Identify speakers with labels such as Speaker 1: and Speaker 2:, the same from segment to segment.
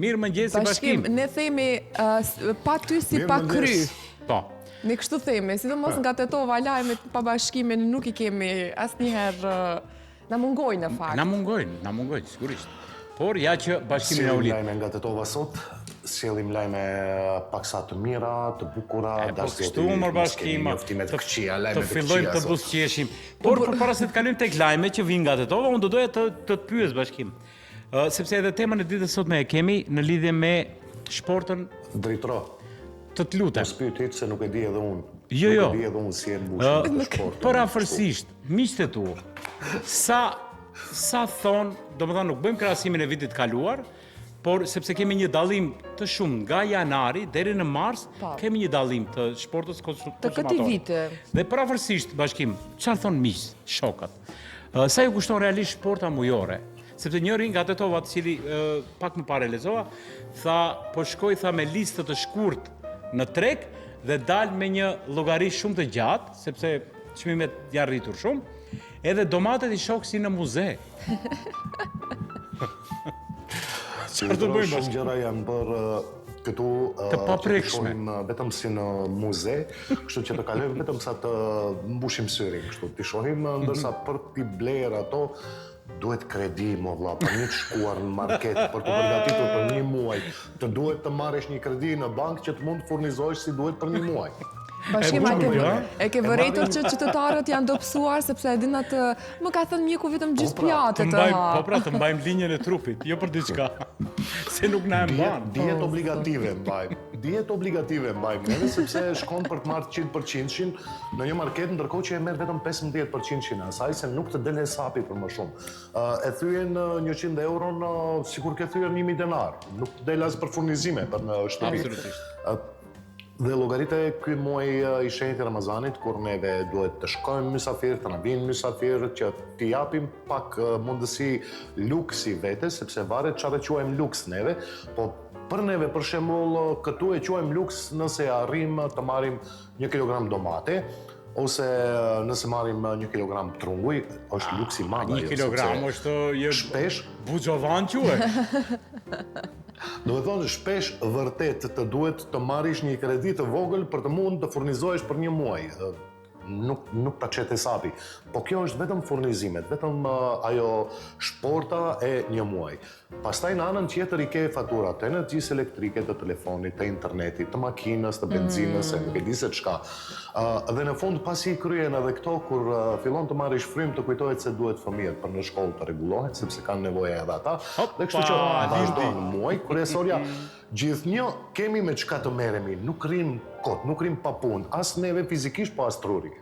Speaker 1: Mirëmëngjesi
Speaker 2: Bashkim.
Speaker 1: Bashkim,
Speaker 2: ne themi uh, pa ty si pa kry.
Speaker 1: Po.
Speaker 2: Ne kështu themi, sidomos nga Tetova lajmet pa Bashkimin nuk i kemi asnjëherë uh, na mungojnë në fakt.
Speaker 1: Na mungojnë, na mungojnë sigurisht. Por ja që Bashkimi na
Speaker 3: u lidh. Lajme nga Tetova sot, sjellim lajme paksa të mira, të bukura,
Speaker 1: e, po kështu mor Bashkim,
Speaker 3: njoftime të këqija, lajme
Speaker 1: të këqija. Të fillojmë të buzëqeshim. Por përpara se të kalojmë tek lajmet që vijnë nga Tetova, unë do doja të të të pyes Bashkim. Sepse edhe temën e ditës sotme e kemi në lidhje me shportën
Speaker 3: Dritro.
Speaker 1: Të të lutem.
Speaker 3: Mos pyet hiç se nuk e di edhe unë.
Speaker 1: Jo, jo.
Speaker 3: Nuk e di edhe unë si e mbushim këtë shportën.
Speaker 1: Përafërsisht, miqtë e tu, sa sa thonë, domethënë nuk bëjmë krahasimin e vitit të kaluar, por sepse kemi një dallim të shumë nga janari deri në mars, po. kemi një dallim të shportës konsumatore.
Speaker 2: Të këtij viti.
Speaker 1: Dhe përafërsisht, Bashkim, çfarë thonë miqtë, shokët? Sa ju kushton realisht shporta mujore? Sepse njëri nga Tetova, të cili pak më parë e lexova, tha, po shkoj tha me listë të shkurt në treg dhe dal me një llogari shumë të gjatë, sepse çmimet janë rritur shumë, edhe domatet i shoh si në muze.
Speaker 3: Çfarë të bëjmë? Shumë gjëra janë bërë këtu
Speaker 1: të paprekshme.
Speaker 3: Vetëm si në muze, kështu që të kalojmë vetëm sa të mbushim syrin, kështu t'i shohim ndërsa mhm. për t'i blerë ato Duhet kredi, mo vlla, për një të shkuar në market, për t'u përgatitur për një muaj, të duhet të marrësh një kredi në bankë që të mund të furnizohesh si duhet për një muaj.
Speaker 2: Bashkim, a ke, e ke vërejtur që qytetarët janë dobësuar, sepse e din atë, më ka thënë mjeku vetëm gjysë po pra, pjate
Speaker 1: të ha. Po pra, të mbajmë linjën e trupit, jo për diçka, se nuk na e
Speaker 3: mban. Dietë obligative mbajmë, dietë obligative mbajmë, edhe sepse shkon për të marrë 100%-shin, Në një market ndërkohë që e merr vetëm 15 përqindshin e asaj se nuk të del hesapi për më shumë. E thyen 100 euron sikur ke thyer 1000 denar. Nuk të del as për furnizime për në shtëpi.
Speaker 1: Absolutisht.
Speaker 3: Dhe llogarite ky muaj i shenjtë i Ramazanit kur neve duhet të shkojmë mysafir, të na vijnë mysafir që t'i japim pak mundësi luksi vetes, sepse varet çfarë e quajmë luks neve, po për neve për shembull këtu e quajmë luks nëse arrijmë të marrim Një kilogram domate, ose nëse marrim një kilogram trunguj, është ah, luks i madh
Speaker 1: ajo. Një kilogram është
Speaker 3: je shpesh
Speaker 1: buxhovan quhet.
Speaker 3: Do të thonë shpesh vërtet të duhet të marrish një kredi të vogël për të mund të furnizohesh për një muaj. Nuk nuk ta çet hesapi. Po kjo është vetëm furnizimet, vetëm ajo shporta e një muaj. Pastaj në anën tjetër i ke faturat të energjisë elektrike, të telefonit, të internetit, të makinës, të benzinës, e nuk e di se çka. Dhe në fund pasi i kryen edhe këto, kur fillon të marrish frymë të kujtohet se duhet fëmijët për në shkollë të rregullohen, sepse kanë nevoja edhe ata. Dhe kështu që vazhdon muaji, kryesorja gjithnjë kemi me çka të merremi, nuk rrim kot, nuk rrim pa punë, as neve fizikisht, po as truri.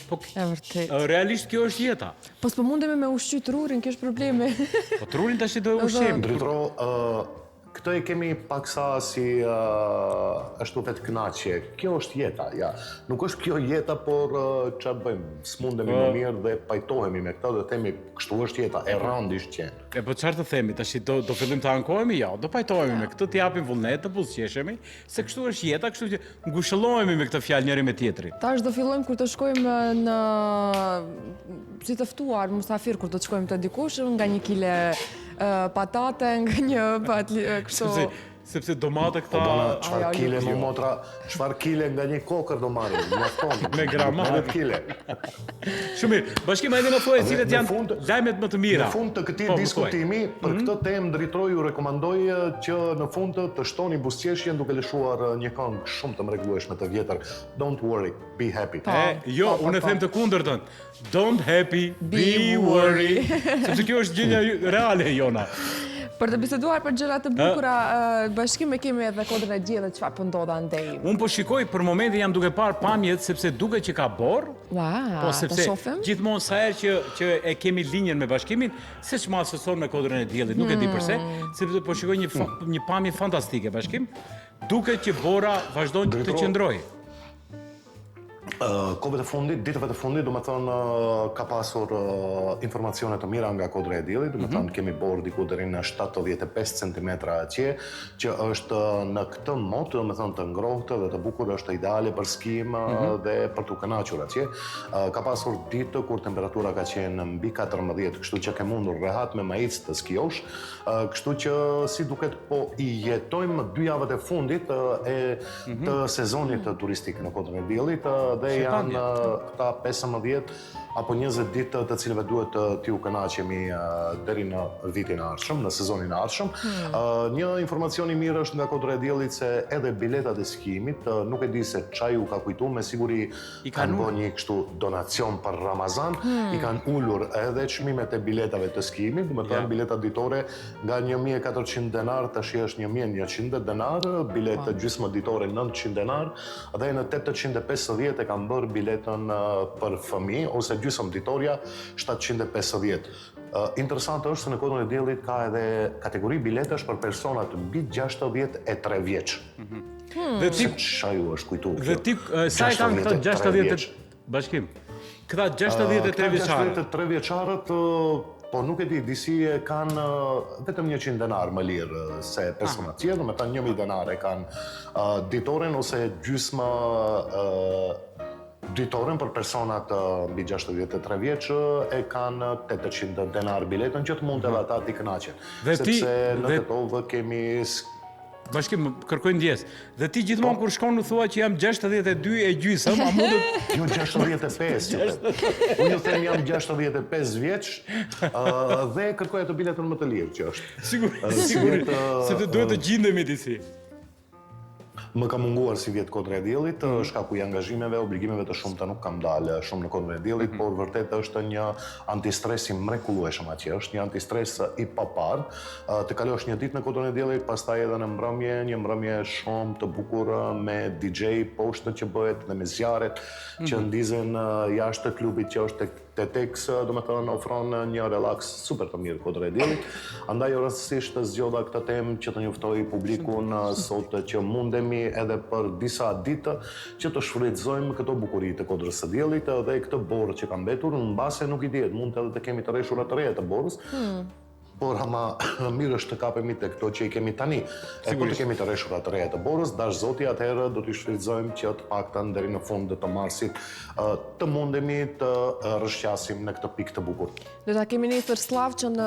Speaker 1: Po,
Speaker 2: e vërtetë.
Speaker 1: Realisht kjo është
Speaker 2: jeta. Po s'po mundemi me ushqy trurin, kjo është problemi.
Speaker 1: Po trurin tash do e ushqejmë.
Speaker 3: Dritro, këtë e kemi paksa si ashtu vetëkënaqje. Kjo është jeta, ja. Nuk është kjo jeta, por çfarë bëjmë? S'mundemi më mirë dhe pajtohemi me këtë dhe themi kështu është jeta, e rëndë ish
Speaker 1: qenë. E po çfarë të themi, tash do do fillim të ankohemi? Jo, do pajtohemi me këtë, të japim vullnet, të buzëqeshemi, se kështu është jeta, kështu që Ngushëllohemi me këtë fjalë njëri me
Speaker 2: tjetrin. Tash do fillojmë kur të shkojmë në si të ftuar musafir kur do të shkojmë te dikush nga një kile patate, nga një patli
Speaker 1: kështu. Sepse sepse domate
Speaker 3: këta Po çfarë kile më motra, çfarë kile nga një kokërr do marrim,
Speaker 1: mjafton. Me grama.
Speaker 3: Me kile.
Speaker 1: Shumë mirë. Bashkim hajde na thuaj cilat janë lajmet më të mira.
Speaker 3: Në fund të këtij po, diskutimi për mhm. këtë temë Dritro ju rekomandoj që në fund të, të shtoni buzëqeshjen duke lëshuar një këngë shumë të mrekullueshme të vjetër. Don't worry, be happy.
Speaker 1: Po, e, jo, po, po, unë e them të kundërtën. Don't happy, be worry. Sepse kjo është gjendja reale jona.
Speaker 2: Për të biseduar për gjëra të bukura, Bashkim e kemi edhe kodrën e diellit çfarë po ndodh andej.
Speaker 1: Unë po shikoj për momentin jam duke parë pamjet sepse duket që ka borë.
Speaker 2: Wow,
Speaker 1: po sepse gjithmonë sa herë që që e kemi linjën me Bashkimin, seç ma asocion me kodrën e diellit, nuk e di përse, hmm. sepse po shikoj një një pamje fantastike Bashkim. Duket që bora vazhdon të qëndrojë.
Speaker 3: Kohëve të fundit, ditëve të fundit, domethënë ka pasur informacione të mira nga Kodra e Diellit, domethënë mm -hmm. kemi borë diku deri në 75 cm atje, që është në këtë mot, domethënë të ngrohtë dhe të bukur, është ideale për skim mm -hmm. dhe për t'u kënaqur atje. Ka pasur ditë kur temperatura ka qenë mbi 14, kështu që ke mundur rehat me maicë të skijosh, Kështu që si duket po i jetojmë dy javët e fundit e mhm. të sezonit turistik në Kodrën e Diellit dhe janë këta 15 apo 20 ditë të cilëve duhet t'iu kënaqemi deri në vitin e ardhshëm, në sezonin e ardhshëm. Hmm. Një informacion i mirë është nga Kodra e Diellit se edhe biletat e skijimit, nuk e di se ça iu ka kujtu, me siguri I kanë bërë një kështu donacion për Ramazan, hmm. i kanë ulur edhe çmimet e biletave të skijimit, domethënë yeah. bileta ditore nga 1400 denar, tashi është 1100 denar, biletë po. gjysmë ditore 900 denar, dhe në 850 e kanë bërë biletën për fëmijë, ose gjysmë ditorja 750. Interesant është se në Kodrën e Diellit ka edhe kategori biletash për personat mbi 63
Speaker 1: vjeç. Mm -hmm. Dhe
Speaker 3: ti ça ju është kujtu
Speaker 1: kjo? Dhe ti sa e kanë këta 60 Bashkim. Këta 63
Speaker 3: vjeçarët. 63 vjeçarët po nuk e di, disi e kanë vetëm 100 denar më lirë se personat ah. tjerë, domethënë 1000 denar e kanë ditoren ose gjysmë Ditoren për personat mbi 63 vjeç e kanë 800 denar biletën që të mund edhe ata t'i kënaqen. Sepse në Tetovë kemi
Speaker 1: Bashkim, kërkoj ndjesë. Dhe ti gjithmonë po. kur shkon në thua që jam 62 e gjysmë, a
Speaker 3: mundet Jo 65 që them. Unë ju them jam 65 vjeç dhe kërkoj atë biletën më të lirë që
Speaker 1: është. Sigur, sigur, sepse duhet të gjindemi disi.
Speaker 3: Më ka munguar sivjet Kodra e Diellit, mm -hmm. shkaku i angazhimeve, obligimeve të shumta nuk kam dalë shumë në Kodrën e Diellit, mm -hmm. por vërtet është një antistres i mrekullueshëm atje, është një antistres i paparë. Të kalosh një ditë në Kodrën e Diellit, pastaj edhe në mbrëmje, një mbrëmje shumë të bukur me DJ poshtë që bëhet dhe me zjarret mm -hmm. që mhm. ndizen jashtë klubit që është tek Tetex, domethënë ofron një relaks super të mirë Kodra e Diellit. Andaj jo rastësisht zgjodha këtë temë që të njoftoj publikun sot që mundemi edhe për disa ditë që të shfrytëzojmë këto bukuri të Kodrës së Diellit dhe këtë borë që ka mbetur, mbase nuk i dihet, mund edhe të kemi të reshura të reja të borës. Hmm. Por ama mirë është të kapemi te këto që i kemi tani. E po të kemi të reshura të reja të borës, dashtë Zoti atëherë do t'i shfrytëzojmë që të paktën deri në fund të marsit të mundemi të rrëshqasim në këtë pikë të
Speaker 2: bukur. Do ta kemi nesër Sllavçën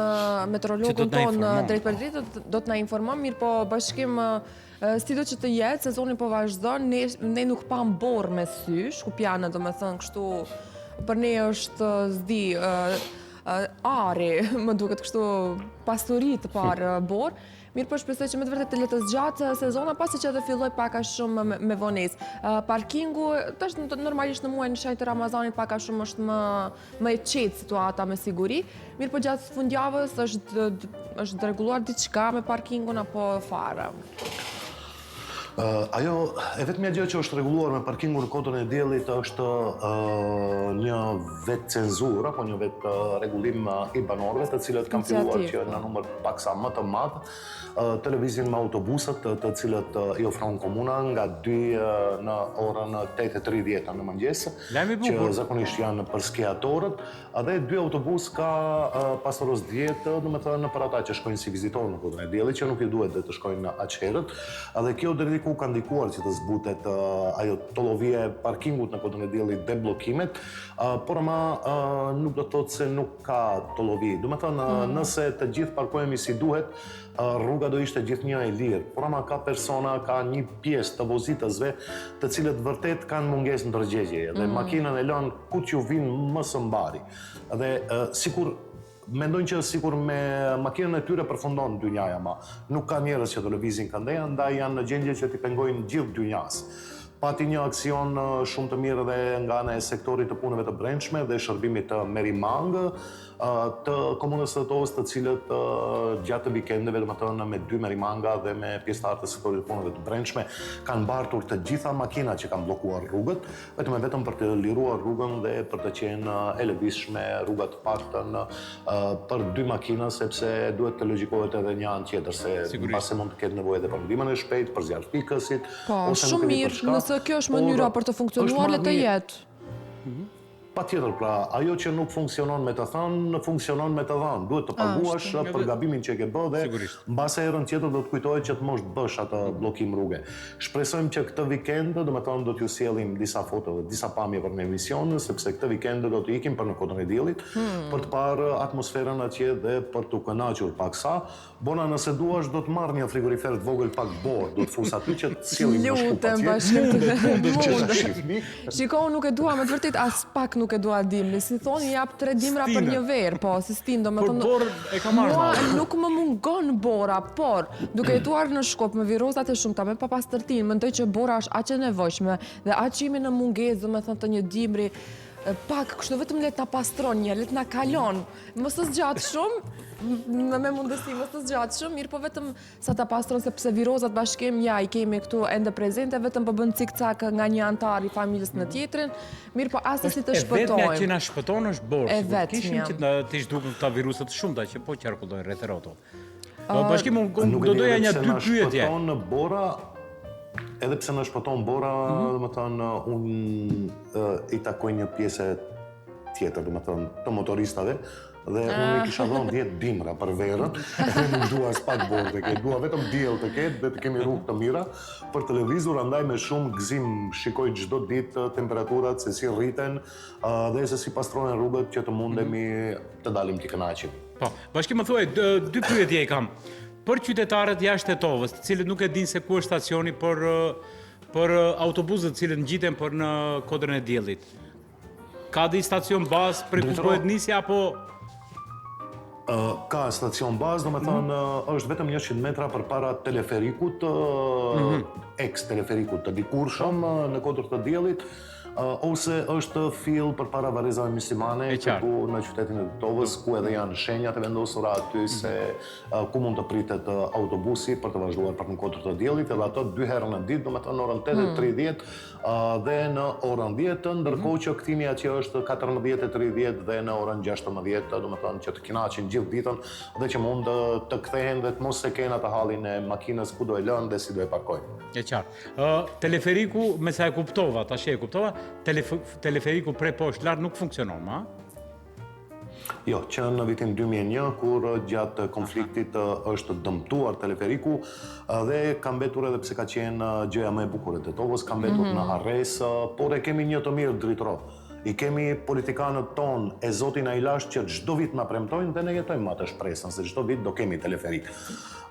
Speaker 2: meteorologun tonë drejtpërdrejt do të na informon, mirëpo Bashkim sido që të jetë, sezoni po vazhdon, ne, ne nuk pamë borë me sy, shkupjanët domethënë kështu për ne është s'di ari, më duket kështu pasuri të parë borë. Mirëpo shpresoj që me të vërtetë të le të zgjatë sezona, pasi që edhe filloi pak a shumë me, me vonesë. Parkingu, tash normalisht në muajin e shenjtë të Ramazanit pak a shumë është më, më e qetë situata me siguri. Mirëpo gjatë fundjavës është, është rregulluar diçka me parkingun apo fare?
Speaker 3: Ajo, e vetmja gjë që është rregulluar me parkingun në Kodrën e Diellit është një vetëcenzurë apo një vetërregullim i banorëve, të cilët kanë filluar që në numër paksa më të madh të lëvizin me autobusët, të cilët i ofron komuna nga 2 në orën 8:30 në mëngjes, që zakonisht janë për skiatorët. Dhe dy autobusë ka pas orës 10, domethënë për ata që shkojnë si vizitorë në Kodrën e Diellit, që nuk i duhet dhe të shkojnë aq herët. Dhe kjo deri diku ka ndikuar që të zbutet ajo tollovia e parkingut në Kodrën e Diellit dhe bllokimet, por ama nuk do të thotë se nuk ka tollovi. Domethënë, mm. nëse të gjithë parkohemi si duhet, rruga do ishte gjithnjë e lirë, por ama ka persona, ka një pjesë të vozitësve të cilët vërtet kanë mungesë ndërgjegjeje dhe mm. makinën e lënë ku t'ju vijë më së mbari. Dhe sikur mendojnë që sikur me makinën e tyre përfundon dynjaja ma. Nuk ka njerëz që të lëvizin këndej, andaj janë në gjendje që t'i pengojnë gjithë dynjasë. Pati një aksion shumë të mirë dhe nga ana e sektorit të punëve të brendshme dhe shërbimit të Merimangë. të Komunës së Tetovës, të cilët gjatë vikendeve, domethënë me dy merimanga dhe me pjesëtarë të sektorit të punëve të brendshme, kanë bartur të gjitha makinat që kanë bllokuar rrugët, vetëm e vetëm për të liruar rrugën dhe për të qenë e lëvizshme rruga të paktën për dy makina, sepse duhet të logjikohet edhe një anë tjetër, se mbase mund të ketë nevojë edhe për ndihmën e shpejtë, për zjarrfikësit,
Speaker 2: po, ose nuk e di për çka. Nëse kjo është mënyra për të funksionuar, le të jetë.
Speaker 3: Mhm. Patjetër, pra, ajo që nuk funksionon me të thënë, funksionon me të dhënë. Duhet të paguash për gabimin që e ke bë dhe mbase herën tjetër do të kujtohet që të mos bësh atë bllokim rruge. Shpresojmë që këtë vikend, domethënë do t'ju sjellim disa foto dhe disa pamje për në emision, sepse këtë vikend do të ikim për në Kodrën e Diellit, për të parë atmosferën atje dhe për t'u kënaqur paksa. Bona nëse duash do të marr një frigorifer të vogël pak borë, do të fus aty që të sjellim në Shkup
Speaker 2: atje. Lutem Bashkim, mundet që ta shihni. Shiko, unë nuk e dua me të vërtet as pak nuk e dua dimrin. Si thoni jap tre dimra për një verë, po si stinë
Speaker 1: domethënë. Por borë e ka marrë.
Speaker 2: Mua nuk më mungon bora, por duke jetuar në Shkup me virozat e shumta, me papastërtinë, mendoj që bora është aq e nevojshme dhe aq jemi në mungesë, domethënë të një dimri pak kështu vetëm le të na pastron një, le të na kalon. Mos të zgjatë shumë, në me mundësi, mos të zgjatë shumë, mirë po vetëm sa ta pastron, sepse virozat Bashkim, ja, i kemi këtu ende prezente, vetëm po bën cik-cak nga një anëtar i familjes në tjetrin, mirë po assesi të
Speaker 1: shpëtojmë. E vetmja që na shpëton është borë, e vetmja. Kishim që të t'i zhdukim këta viruset të shumta që po qarkullojnë rreth e rrotull. Bashkim, unë do doja një dy pyetje.
Speaker 3: Nuk e di edhe pse na shpëton bora, edhe pse na shpëton bora, mhm. domethënë, unë i takoj një pjese tjetër, domethënë, të motoristave, dhe unë i ah. kisha dhënë 10 dimra për verën, edhe nuk dua as pak borë të ketë, dua vetëm diell të ketë dhe të kemi rrugë të mira për të lëvizur, andaj me shumë gëzim shikoj çdo ditë temperaturat se si rriten dhe se si pastrohen rrugët që të mundemi mhm. të dalim t'i kënaqim.
Speaker 1: Po, Bashkim më thuaj, dy pyetje i kam. Për qytetarët jashtë Tetovës, të cilët nuk e dinë se ku është stacioni për për autobusët të cilët ngjiten për në Kodrën e Diellit. Ka dhe stacion bazë prej ku bëhet nisja apo
Speaker 3: Ka stacion bazë, domethënë mm -hmm. është vetëm 100 metra përpara teleferikut, mm -hmm. ex teleferikut të dikurshëm në Kodër të Diellit, ose është fill përpara varrezave myslimane, këtu në qytetin e Tetovës, ku edhe janë shenjat e vendosura aty mm -hmm. se ku mund të pritet autobusi për të vazhduar për në Kodër të Diellit, edhe ato dy herë në ditë, domethënë në orën 8:30 dhe në orën 10, ndërkohë që kthimi atje është 14:30 dhe në orën 16, domethënë që të kënaqin gjithë ditën dhe që mund të kthehen dhe të mos e kenë atë hallin e makinës ku do e lënë dhe si do e parkojnë.
Speaker 1: E qartë. Ë teleferiku, me sa e kuptova, tash e kuptova, teleferiku prej poshtë lart nuk funksionon më,
Speaker 3: Jo, që në vitin 2001, kur gjatë konfliktit është dëmtuar teleferiku dhe ka mbetur edhe pse ka qenë gjëja më e bukur e Tetovës, ka mbetur në mhm. harresë, por e kemi një të mirë Dritëro. I kemi politikanët tonë e zoti na i lashtë që çdo vit na premtojnë dhe ne jetojmë me atë shpresën se çdo vit do kemi teleferik.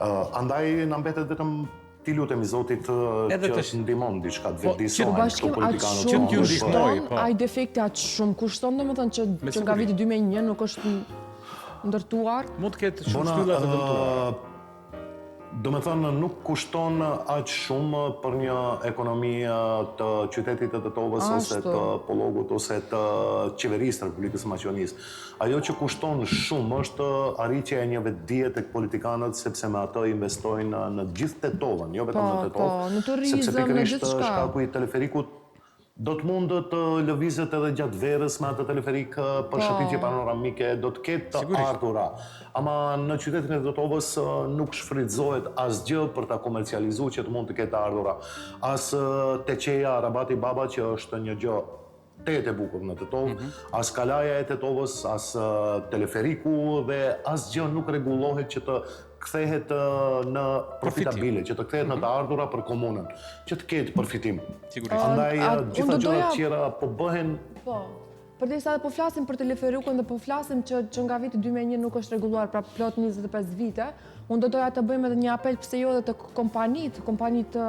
Speaker 3: Andaj na mbetet vetëm T'i lutemi Zotit që të ndihmon diçka, të po, vetëdijësohen
Speaker 2: këto politikanët që t'ju ndihmojë, po. Ai defekti aq shumë kushton, domethënë që që nga viti 2001 nuk është ndërtuar.
Speaker 1: Mund të ketë shumë shtylla të dëmtuara.
Speaker 3: Domethënë nuk kushton aq shumë për një ekonomi të qytetit të Tetovës ose të Pollogut ose të qeverisë të Republikës së Maqedonisë. Ajo që kushton shumë është arritja e një vetëdije tek politikanët sepse me atë investojnë në gjithë Tetovën, jo vetëm në po, Tetovë,
Speaker 2: po, në turizëm,
Speaker 3: sepse pikërisht shkaku i teleferikut do të mund të lëvizet edhe gjatë verës me atë teleferik për po. shëtitje panoramike, do të ketë të ardhura. Ama në qytetin e Tetovës nuk shfrytëzohet asgjë për ta komercializuar që të mund të ketë të ardhura. As Teqeja, Rabati Baba që është një gjë tejet e bukur në Tetovë, mm -hmm. as kalaja e Tetovës, as teleferiku dhe asgjë nuk rregullohet që të kthehet në profitabile, që të kthehet mm -hmm. në të mhm. ardhura për komunën, që të ketë përfitim.
Speaker 1: Sigurisht.
Speaker 3: Andaj gjitha gjërat tjera po bëhen
Speaker 2: Po. Përderisa po flasim për teleferikun dhe po flasim që, që nga viti 2001 nuk është rregulluar pra plot 25 vite, unë do doja të bëjmë edhe një apel pse jo edhe te kompanitë, kompanitë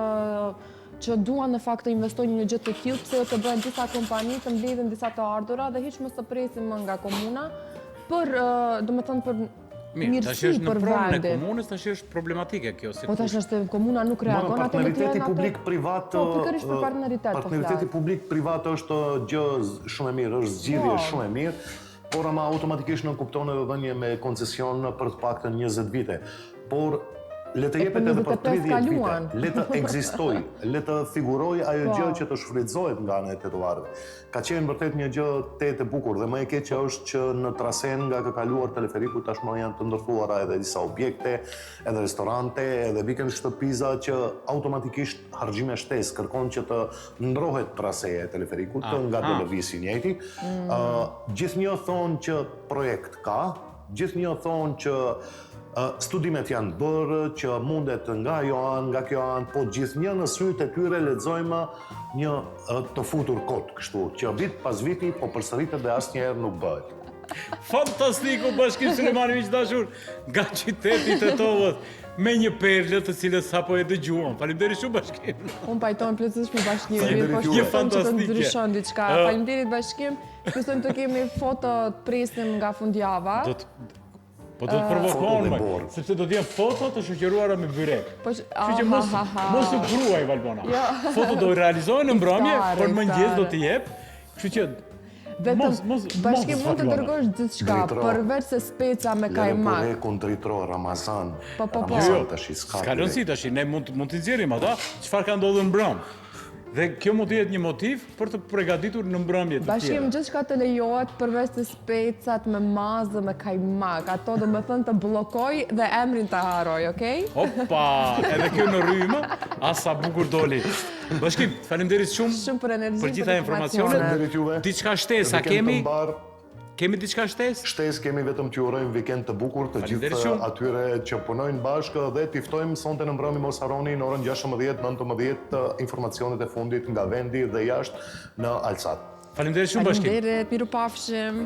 Speaker 2: që duan në fakt të investojnë në një gjë të tillë, pse jo të bëhen disa kompani, të mbledhin disa të ardhura dhe hiç mos të presim më nga komuna për, domethënë për
Speaker 1: mirësi për vendin. Në pronën e komunës tash është problematike kjo
Speaker 2: si. Po tash është komuna nuk reagon
Speaker 3: atë partneriteti publik privat.
Speaker 2: Po pikërisht për partneritet
Speaker 3: po Partneriteti publik privat është gjë shumë e mirë, është zgjidhje po. shumë e mirë. Por ama automatikisht nënkupton edhe dhënie me koncesion për të paktën 20 vite. Por le të jepet edhe për 30 vite, le të ekzistojë, le të figurojë ajo po. gjë që të shfrytëzohet nga ana e tetovarëve. Ka qenë vërtet një gjë tejet e bukur dhe më e keqja është që në trasenë nga ka kaluar teleferiku tashmë janë të ndërtuara edhe disa objekte, edhe restorante, edhe vikend shtëpiza që automatikisht harxhime shtesë kërkon që të ndrohet traseja e teleferikut ah, nga do ah. lëvizë i njëjti. Mm. Gjithnjë thonë që projekt ka, gjithnjë thonë që studimet janë bërë, që mundet nga ajo anë, nga kjo anë, po gjithnjë në sytë e tyre lexojmë një të futur kot kështu, që vit pas viti po përsëritet dhe asnjëherë nuk bëhet.
Speaker 1: Fantastiku Bashkim Sulejmani miq të dashur nga qyteti i Tetovës me një perlë të cilën sapo e dëgjuam. Faleminderit shumë
Speaker 2: Bashkim. Unë pajtohem plotësisht me Bashkimin, po shpresojmë që të ndryshon diçka. Faleminderit Bashkim. Shpresojmë të kemi foto të presim nga fundjava.
Speaker 1: Do të Po do të provokohen, më, sepse do të jenë foto të shoqëruara me byrek. Po, Kështu që mos mos u kruaj Valbona. Jo. Foto do realizohen në mbrëmje, por në mëngjes do të jep. Kështu që
Speaker 2: Vetëm mos, mos, Bashkim mund të dërgosh gjithçka, përveç se speca me kajmak.
Speaker 3: Lëre byrekun Dritro, Ramazan.
Speaker 2: Po, po, po. Ramazan
Speaker 1: jo, tashi, s'ka. S'ka rëndësi tashi, ne mund mund t'i nxjerrim ata, çfarë ka ndodhur mbrëm. Dhe kjo mund të jetë një motiv për të përgatitur në mbrëmje të tjera.
Speaker 2: Bashkim, gjithçka të lejohet përveç se specat me mazë me kajmak. Ato domethënë të bllokoj dhe emrin ta harroj,
Speaker 1: okay? Opa, edhe kjo në rrymë, a sa bukur doli. Bashkim, faleminderit
Speaker 2: shumë. Shumë për energjinë,
Speaker 1: për gjitha informacionet.
Speaker 3: Faleminderit juve.
Speaker 1: Diçka shtesë, a kemi? Kemi diçka shtesë?
Speaker 3: Shtesë kemi vetëm t'ju urojmë vikend të bukur të gjithë atyre që punojnë bashkë dhe t'i ftojmë sonte në mbrëmje mos harroni në orën 16, 19 informacionet e fundit nga vendi dhe jashtë në Alsat.
Speaker 1: Faleminderit shumë
Speaker 2: Bashkim. Faleminderit, mirupafshim.